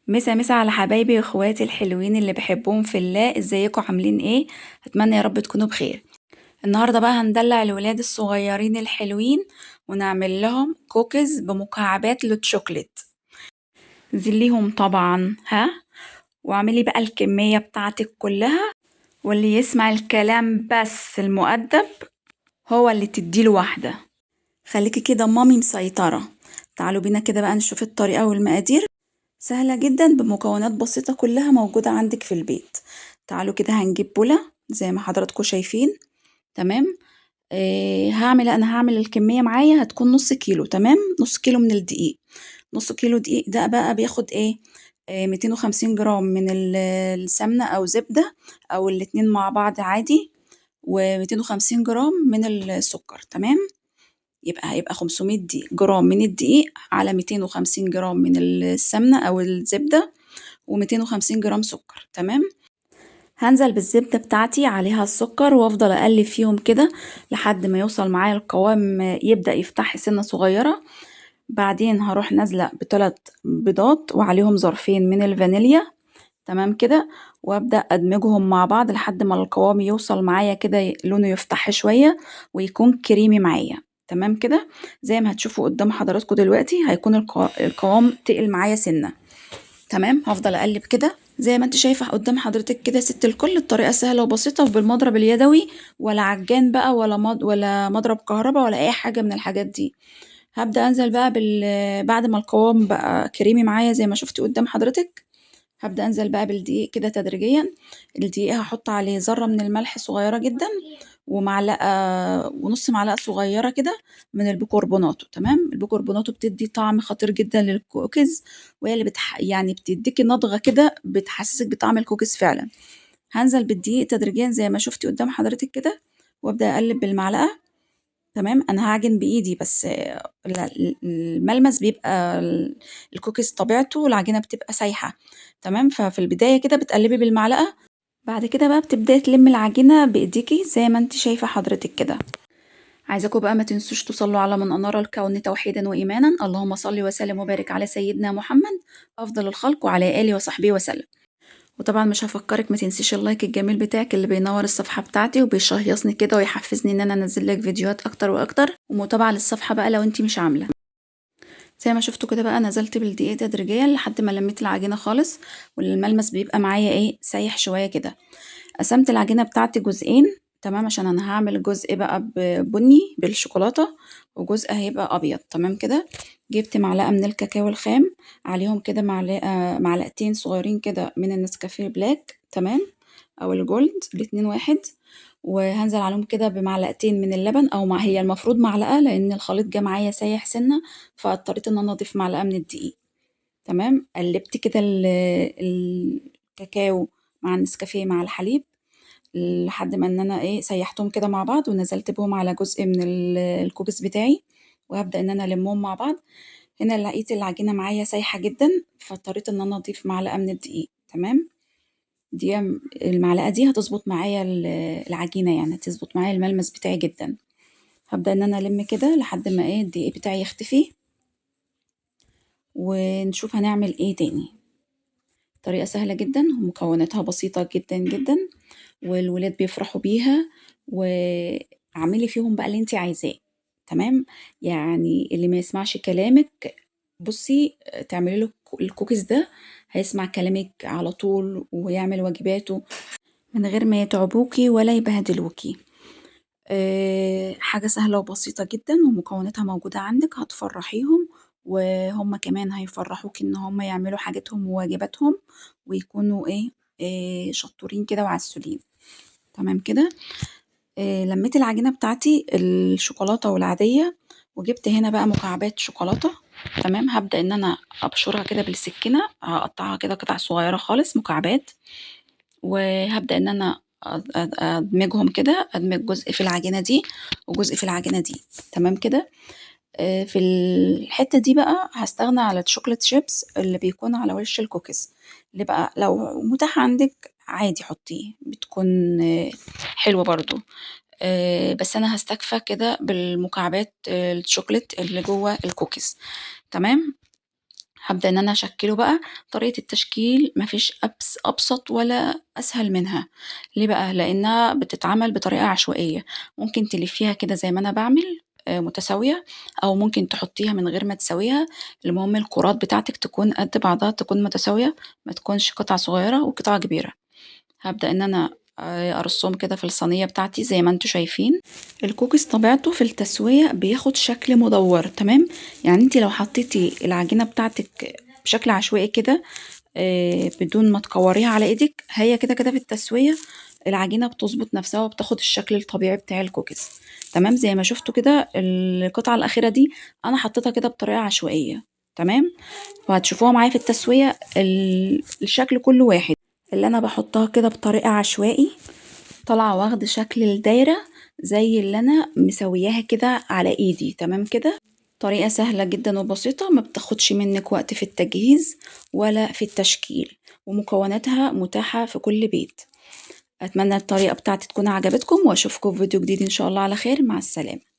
مسا مسا على حبايبي واخواتي الحلوين اللي بحبهم في الله. ازيكم عاملين ايه؟ اتمنى يا رب تكونوا بخير. النهارده بقى هندلع الولاد الصغيرين الحلوين ونعمل لهم كوكيز بمكعبات الشوكليت. زليهم طبعا، ها، واعملي بقى الكمية بتاعتك كلها، واللي يسمع الكلام بس المؤدب هو اللي تديله واحدة. خليكي كده مامي مسيطرة. تعالوا بينا كده بقى نشوف الطريقة والمقادير. سهلة جدا بمكونات بسيطة كلها موجودة عندك في البيت. تعالوا كده هنجيب بولة زي ما حضراتكم شايفين، تمام. انا هعمل الكمية معايا هتكون نص كيلو، تمام، نص كيلو من الدقيق. نص كيلو دقيق ده بقى بياخد ايه؟ 250 جرام من السمنة او زبدة او الاتنين مع بعض عادي، و250 جرام من السكر، تمام. يبقى هيبقى 500 جرام من الدقيق على 250 جرام من السمنة او الزبدة، و250 جرام سكر، تمام. هنزل بالزبدة بتاعتي عليها السكر وافضل اقلب فيهم كده لحد ما يوصل معايا القوام يبدأ يفتح سنة صغيرة. بعدين هروح نازلة بثلاث بيضات وعليهم ظرفين من الفانيليا، تمام كده، وابدأ ادمجهم مع بعض لحد ما القوام يوصل معايا كده لونه يفتح شوية ويكون كريمي معايا، تمام كده. زي ما هتشوفوا قدام حضراتكم دلوقتي هيكون القوام تقل معايا سنة، تمام. هفضل اقلب كده زي ما انت شايفه قدام حضرتك كده ست الكل. الطريقة سهلة وبسيطة وبالمضرب اليدوي، ولا عجان بقى ولا مضرب كهرباء ولا اي حاجة من الحاجات دي. هبدا انزل بقى بعد ما القوام بقى كريمي معايا زي ما شفتي قدام حضرتك، هبدا انزل بقى بالدقيق كده تدريجيا. الدقيق هحط عليه ذره من الملح صغيرة جدا، ومعلقة ونص معلقه صغيرة كده من البيكربوناتو، تمام. البيكربوناتو بتدي طعم خطير جدا للكوكيز، وهي اللي يعني بتديكي نضغه كده بتحسسك بطعم الكوكيز فعلا. هنزل بالدقيق تدريجيا زي ما شفتي قدام حضرتك كده، وابدا اقلب بالمعلقه، تمام. انا هعجن بايدي بس الملمس بيبقى الكوكيز طبيعته والعجينه بتبقى سايحه، تمام. ففي البداية كده بتقلبي بالمعلقه، بعد كده بقى بتبداي تلمي العجينة بايديكي زي ما انت شايفه حضرتك كده. عايزاكم بقى ما تنسوش تصلوا على من انار الكون توحيدا وايمانا. اللهم صل وسلم وبارك على سيدنا محمد افضل الخلق وعلى اله وصحبه وسلم. وطبعا مش هفكرك ما تنسيش ال like الجميل بتاعك اللي بينور الصفحة بتاعتي وبيشهيصني كده ويحفزني ان انا انزل لك فيديوهات اكتر واكتر، ومتابعة للصفحه بقى لو انت مش عامله. زي ما شفتوا كده بقى نزلت بالدقيق تدريجيا لحد ما لميت العجينة خالص، والملمس بيبقى معايا ايه سايح شوية كده. قسمت العجينة بتاعتي جزئين، تمام، عشان انا هعمل جزء بقى بني بالشوكولاته وجزء هيبقى ابيض، تمام كده. جبت معلقه من الكاكاو الخام عليهم كده معلقتين صغيرين كده من النسكافيه black، تمام، او ال gold، الاتنين واحد. وهنزل عليهم كده بمعلقتين من اللبن، او هي المفروض معلقه لان الخليط جه معايا سايح سنة، فاضطريت ان انا اضيف معلقه من الدقيق، تمام. قلبت كده الكاكاو مع النسكافيه مع الحليب لحد ما ان انا ايه سيحتهم كده مع بعض، ونزلت بهم على جزء من الكوكيز بتاعي، وهبدا ان انا المهم مع بعض. هنا لقيت العجينة معايا سايحه جدا، فاضطريت ان انا اضيف معلقه من الدقيق، تمام. دي المعلقة دي هتظبط معايا العجينة، يعني هتظبط معايا الملمس بتاعي جدا. هبدا ان انا الم كده لحد ما ايه الدقيق بتاعي يختفي، ونشوف هنعمل ايه تاني. طريقه سهلة جدا ومكوناتها بسيطة جدا جدا، والولاد بيفرحوا بيها، واعملي فيهم بقى اللي انت عايزاه، تمام. يعني اللي ما يسمعش كلامك بصي تعملي له الكوكيز ده هيسمع كلامك على طول ويعمل واجباته من غير ما يتعبوكي ولا يبهدلوكي. حاجة سهلة وبسيطة جدا ومكوناتها موجودة عندك، هتفرحيهم وهم كمان هيفرحوكي ان هم يعملوا حاجتهم وواجباتهم ويكونوا ايه شطورين كده وعسولين، تمام كده. لميت العجينة بتاعتي الشوكولاتة والعادية، وجبت هنا بقى مكعبات شوكولاتة، تمام. هبدأ ان انا ابشرها كده بالسكينة، هقطعها كده قطع صغيرة خالص مكعبات، وهبدأ ان انا ادمجهم كده، ادمج جزء في العجينة دي وجزء في العجينة دي، تمام كده. في الحتة دي بقى هستغنى على ال chocolate chips اللي بيكون على وش الكوكيز، اللي بقى لو متاح عندك عادي حطيه، بتكون حلوة برضو. بس انا هستكفى كده بالمكعبات الشوكليت اللي جوه الكوكيز، تمام. هبدأ إن أنا أشكله بقى. طريقة التشكيل مفيش أبسط ولا أسهل منها. ليه بقى؟ لأنها بتتعمل بطريقة عشوائية، ممكن تلفيها كده زي ما أنا بعمل متساوية، أو ممكن تحطيها من غير ما تساويها. المهم الكرات بتاعتك تكون قد بعضها، تكون متساوية، ما تكونش قطعة صغيرة وقطعة كبيرة. هبدأ إن أنا أرصهم كده في الصينية بتاعتي زي ما انتوا شايفين. الكوكيز طبيعته في التسوية بياخد شكل مدور، تمام؟ يعني انت لو حطيتي العجينة بتاعتك بشكل عشوائي كده بدون ما تكوريها على ايدك، هي كده كده في التسوية العجينة بتظبط نفسها وبتاخد الشكل الطبيعي بتاع الكوكيز، تمام؟ زي ما شفتوا كده القطعة الأخيرة دي أنا حطيتها كده بطريقة عشوائية، تمام؟ وهتشوفوها معايا في التسوية الشكل كله واحد. اللي أنا بحطها كده بطريقة عشوائي طالعة واخدة شكل الدايرة زي اللي أنا مسوياها كده على إيدي، تمام كده؟ طريقة سهلة جدا وبسيطة، ما بتاخدش منك وقت في التجهيز ولا في التشكيل، ومكوناتها متاحة في كل بيت. أتمنى الطريقة بتاعتي تكون عجبتكم، وأشوفكم في فيديو جديد إن شاء الله على خير. مع السلامة.